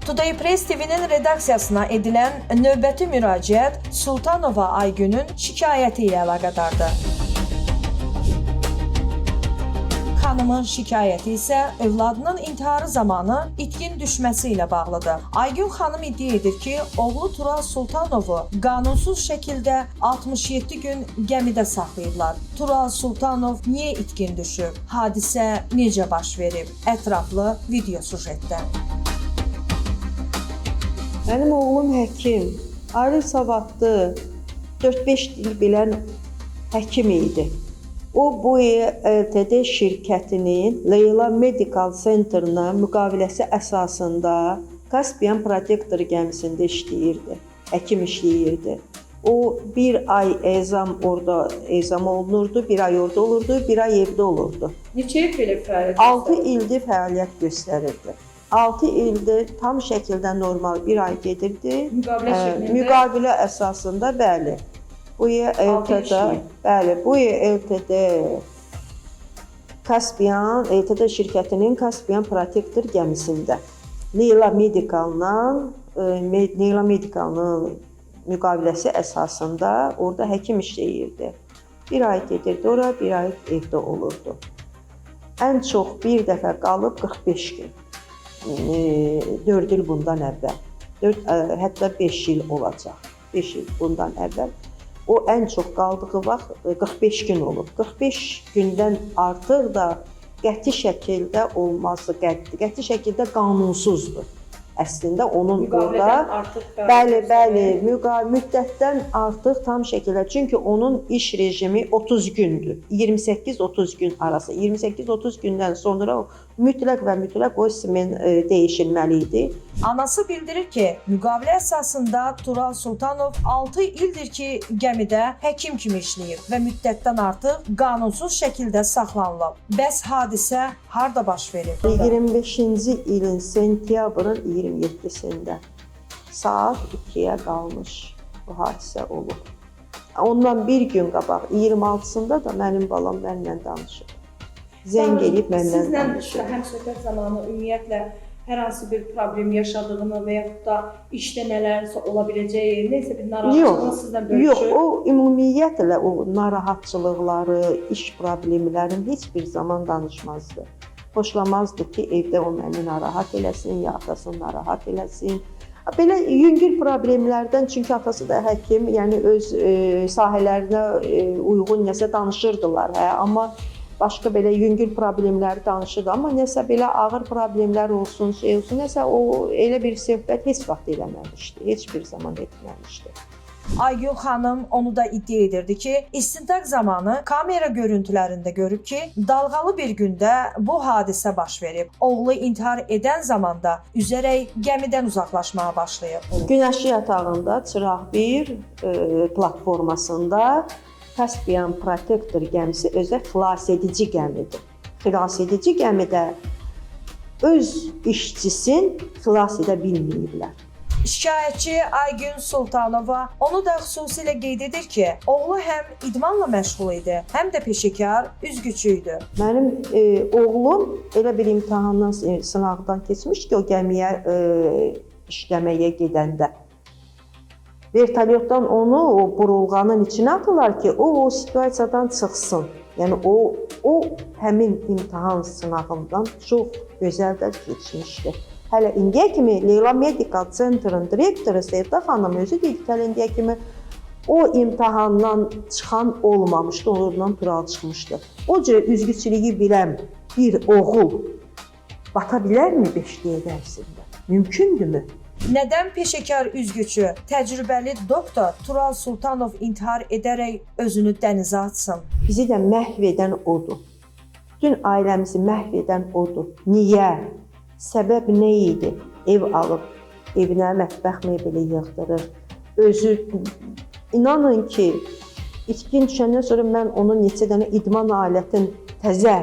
Today Press TV-nin redaksiyasına edilən növbəti müraciət Sultanova Aygünün şikayəti ilə əlaqədardır. Xanımın şikayəti isə övladının intiharı zamanı itkin düşməsi ilə bağlıdır. Aygün xanım iddia edir ki, oğlu Tural Sultanovu qanunsuz şəkildə 67 gün gəmidə saxlayıblar. Tural Sultanov niyə itkin düşüb? Hadisə necə baş verib? Ətraflı video süjetdə. Mənim oğlum həkim, ali savadlı, 4-5 dil bilən həkim idi. O bu LTD şirkətinin Leyla Medical Center-la müqaviləsi əsasında Caspian Protector gəmisində işləyirdi, həkim işləyirdi. O bir ay ezam orada ezam olunurdu, bir ay orada olurdu, bir ay evdə olurdu. Neçə il belə fəaliyyət 6 ildir fəaliyyət göstərirdi. 6 ildir tam şəkildə normal bir ay gedirdi. Müqavilə şəklində. Müqavilə əsasında bəli. Bu Altı il LTD, işləyib. bəli, bu LTD Caspian LTD şirkətinin Caspian Protector gəmisində Leyla Medical-la Leyla Medical-ın müqaviləsi əsasında orada həkim işləyirdi. Bir ay gedirdi ora, bir ay evdə olurdu. Ən çox bir dəfə qalıb 45 gün. 4 il bundan əvvəl. 4, hətta 5 il olacaq. 5 il bundan əvvəl. O ən çox qaldığı vaxt 45 gün olub. 45 gündən artıq da qəti şəkildə olması, qəti şəkildə qanunsuzdur. Əslində onun Müqavilədən orada artıq fəaliyyət bəli, bəli, göstərir. Müddətdən artıq tam şəkildə. Çünki onun iş rejimi 30 gündür. 28-30 gün arası. 28-30 gündən sonra o mütləq və mütləq o simin dəyişilməli idi. Anası bildirir ki, müqavilə əsasında Tural Sultanov 6 ildir ki, gəmidə həkim kimi işləyib və müddətdən artıq qanunsuz şəkildə saxlanılıb. Bəs hadisə harda baş verib? 25-ci ilin sentyabrın 27-sində saat 2-yə qalmış bu hadisə olub. Ondan bir gün qabaq 26-sında da mənim balam mənimlə danışıb. Zəng eləyib mənimlə Sizlə danışıb. həmsöhbət zamanı ümumiyyətlə hər hansı bir problem yaşadığını və yaxud da işdə nələrsə ola biləcəyi, nəsə bir narahatçılığını sizlə bölüşür. Yox, o ümumiyyətlə o narahatçılıqları, iş problemlərini heç bir zaman danışmazdı. Xoşlamazdı ki, evdə o məni narahat eləsin, ya atasını narahat eləsin. Belə yüngül problemlərdən, çünki atası da həkim, yəni öz sahələrinə uyğun nəsə danışırdılar, hə, amma başqa belə yüngül problemləri danışırdı, amma nəsə belə ağır problemlər olsun, şey olsun, nəsə o elə bir söhbət heç vaxt eləməmişdi, heç bir zaman etməmişdi. Aygün xanım onu da iddia edirdi ki, istintaq zamanı kamera görüntülərində görüb ki, dalğalı bir gündə bu hadisə baş verib. Oğlu intihar edən zamanda üzərək gəmidən uzaqlaşmağa başlayıb. Günəşli yatağında Çıraq 1 platformasında Caspian Protector gəmisi özə xilasedici gəmidir. Xilasedici gəmidə öz işçisini xilas edə bilməyiblər. Şikayətçi Aygün Sultanova onu da xüsusilə qeyd edir ki, oğlu həm idmanla məşğul idi, həm də peşəkar üzgüçü idi. Mənim oğlum elə bir imtahandan, sınaqdan keçmişdi ki, o gəmiyə işləməyə gedəndə. Vertolyotdan onu o burulğanın içinə atırlar ki, o situasiyadan çıxsın. Yəni o həmin imtahan sınağından çox gözəl də keçmişdi. Hələ indiyə kimi Leyla Medical Center'ın direktoru Sevda xanım özü deyir ki, hələ indiyə kimi o imtahandan çıxan olmamışdı, ondan Tural çıxmışdı. O cür üzgüçülüyü bilən bir oğul bata bilərmi 5 dəqiqə ərzində? Mümkündürmü? Nədən peşəkar üzgüçü, təcrübəli doktor Tural Sultanov intihar edərək özünü dənizə atsın? Bizi də məhv edən odur. Bütün ailəmizi məhv edən odur. Niyə? Səbəb nə idi? Ev alıb, evinə mətbəx mebeli yığdırır. Özü, inanın ki, itkin düşəndən sonra mən onun neçə dənə idman alətin təzə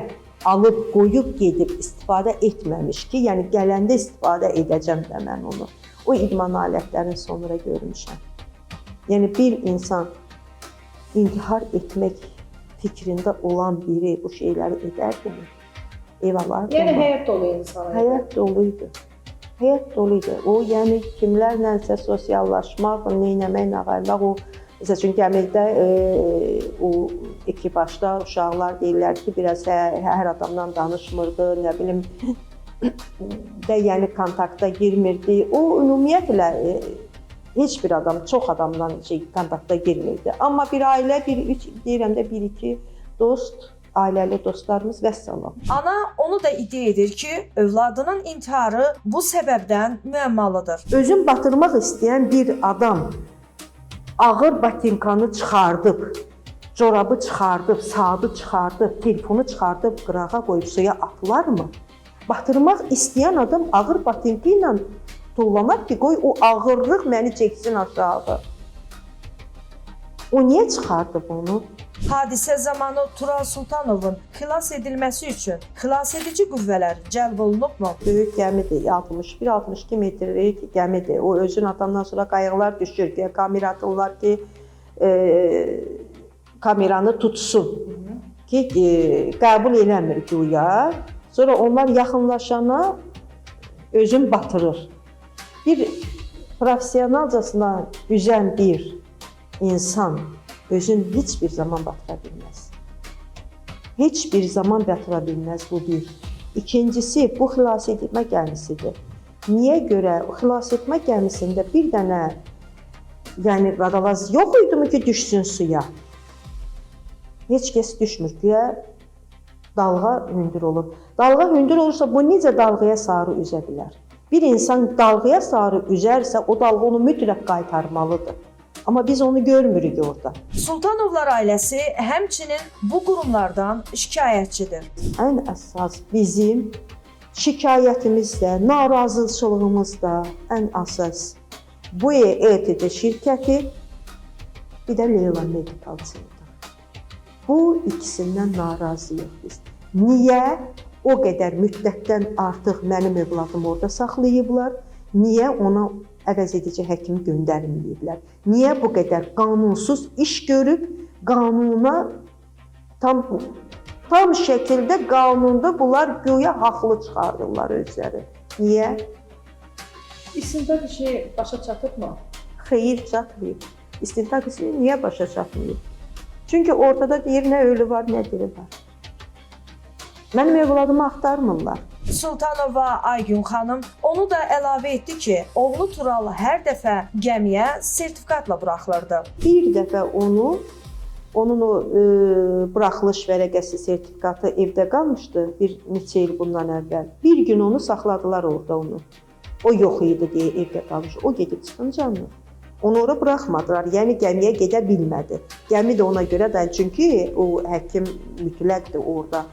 alıb, qoyub gedib istifadə etməmiş ki, yəni gələndə istifadə edəcəm də mən onu. O idman alətlərini sonra görmüşəm. Yəni bir insan intihar etmək fikrində olan biri bu şeyləri edərdimi? Ev alardımı? Yəni həyat dolu insan idi. Həyat dolu idi. Həyat dolu idi. O, yəni kimlərlənsə sosiallaşmaq, neynəmək, nağaymaq, o məsəl üçün gəmidə o ekipajda uşaqlar deyirlər ki, biraz hər adamdan danışmırdı, nə bilim də yəni kontakta girmirdi. O ümumiyyətlə heç bir adam, çox adamdan kontakta girmirdi. Amma bir ailə, bir üç deyirəm də bir-iki dost, ailəli dostlarımız vəssalam. Ana onu da iddia edir ki, övladının intiharı bu səbəbdən müəmmalıdır. Özün batırmaq istəyən bir adam ağır batinkanı çıxardıb, corabı çıxardıb, saatı çıxardıb, telefonu çıxardıb qırağa qoyub suya atılarmı? Batırmaq istəyən adam ağır batinka ilə tullanar ki, qoy o ağırlıq məni çəksin aşağı. O niyə çıxardıb onu? Hadisə zamanı Tural Sultanovun xilas edilməsi üçün xilasedici qüvvələr cəlb olunubmu? Böyük gəmidir, 61-62 metrlik gəmidir. O özün atandan sonra qayıqlar düşür deyə kamera atırlar ki, kameranı tutsun ki, qəbul eləmir güya. Sonra onlar yaxınlaşana özün batırır. Bir professionalcasına üzən bir insan özün heç bir zaman batıra bilməz. Heç bir zaman batıra bilməz, bu bir. İkincisi, bu xilas etmə gəmisidir. Niyə görə xilas etmə gəmisində bir dənə, yəni vadolaz yox idimi ki, düşsün suya? Heç kəs düşmür. Güya dalğa hündür olur. Dalğa hündür olursa bu necə dalğaya sarı üzə bilər? Bir insan dalğaya sarı üzərsə o dalğa onu mütləq qaytarmalıdır. Amma biz onu görmürük orada. Sultanovlar ailəsi həmçinin bu qurumlardan şikayətçidir. Ən əsas bizim şikayətimiz də, narazıçılığımız da ən əsas bu ETD şirkəti, bir də Leyla Medical Center. Bu ikisindən narazıyıq biz. Niyə o qədər müddətdən artıq mənim övladım orada saxlayıblar? Niyə ona əvəz edici həkim göndərməyiblər? Niyə bu qədər qanunsuz iş görüb, qanuna tam şəkildə qanunda bunlar güya haqlı çıxardırlar özləri? Niyə? İstintaq işi başa çatıbmı? Xeyir, çatmayıb. İstintaq işi niyə başa çatmayıb? Çünki ortada deyir nə ölü var, nə diri var. Mənim övladımı axtarmırlar. Sultanova Aygün xanım onu da əlavə etdi ki, oğlu Tural hər dəfə gəmiyə sertifikatla buraxılırdı. Bir dəfə onun o buraxılış vərəqəsi, sertifikatı evdə qalmışdı bir neçə il bundan əvvəl. Bir gün onu saxladılar orada onu. O yox idi deyə evdə qalmış. O gedib çıxınca onu ora buraxmadılar. Yəni gəmiyə gedə bilmədi. Gəmi də ona görə də, çünki o həkim mütləqdir orada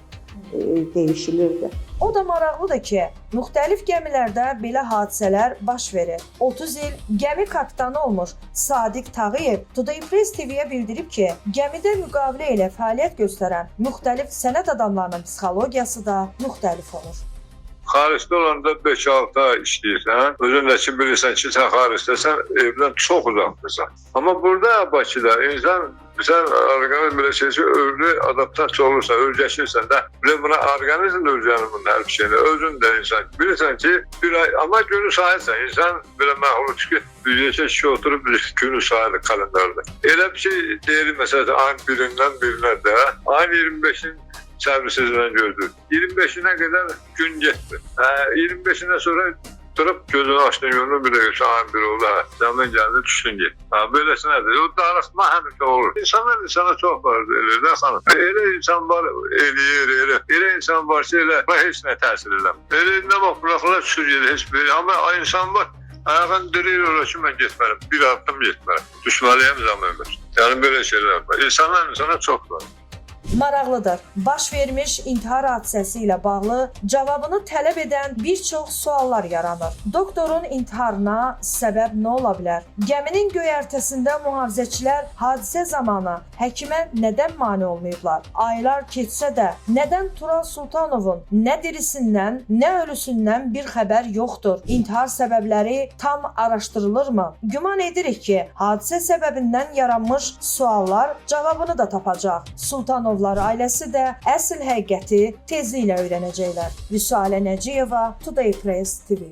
dəyişilirdi. O da maraqlıdır ki, müxtəlif gəmilərdə belə hadisələr baş verir. 30 il gəmi kapitanı olmuş Sadiq Tağıyev Today Press TV-yə bildirib ki, gəmidə müqavilə ilə fəaliyyət göstərən müxtəlif sənət adamlarının psixologiyası da müxtəlif olur. Xaricdə olanda 5-6 ay işləyirsən, özün də ki bilirsən ki, sən xaricdəsən, evdən çox uzaqdasan. Amma burada Bakıda insan, sən orqanizm belə şey ki, öldü, adaptasiya olursan, öyrəşirsən də, belə buna orqanizm də öyrənir bunun hər bir şeyini, özün də insan. Bilirsən ki, bir ay, amma günü sayırsan, insan belə məxluq ki, bir neçə kişi oturub bir günü sayır kalendarda. Elə bir şey deyir, məsələn, ayın birindən birinə də, ayın 25-in səbirsizlə gördük. 25-inə qədər gün getmir. 25-indən sonra durub gözünü açdın, yönünü bir dəqiqə ayın biri oldu, zaman gəldi, düşdün get. Beləsinədir. O darıxma həmişə olur. İnsanlar insana çox var elə də xanım. Elə insan var, eləyir, elə. Elə insan var ki, elə heç nə təsir eləmir. Elə nə bax, buraxırlar, düşür gedir, heç bir. Amma insan var, ayağını dirəyir ora ki, mən getmərəm, bir addım getmərəm. Düşməliyəm zaman var. Yəni belə şeylər var. İnsanlar insana çox var. Maraqlıdır. Baş vermiş intihar hadisəsi ilə bağlı cavabını tələb edən bir çox suallar yaranır. Doktorun intiharına səbəb nə ola bilər? Gəminin göyərtəsində mühafizəçilər hadisə zamanı həkimə nədən mane olmayıblar? Aylar keçsə də nədən Tural Sultanovun nə dirisindən, nə ölüsündən bir xəbər yoxdur? İntihar səbəbləri tam araşdırılırmı? Güman edirik ki, hadisə səbəbindən yaranmış suallar cavabını da tapacaq. Sultanovlar ailəsi də əsl həqiqəti tezliklə öyrənəcəklər. Vüsalə Nəciyeva, Today Press TV.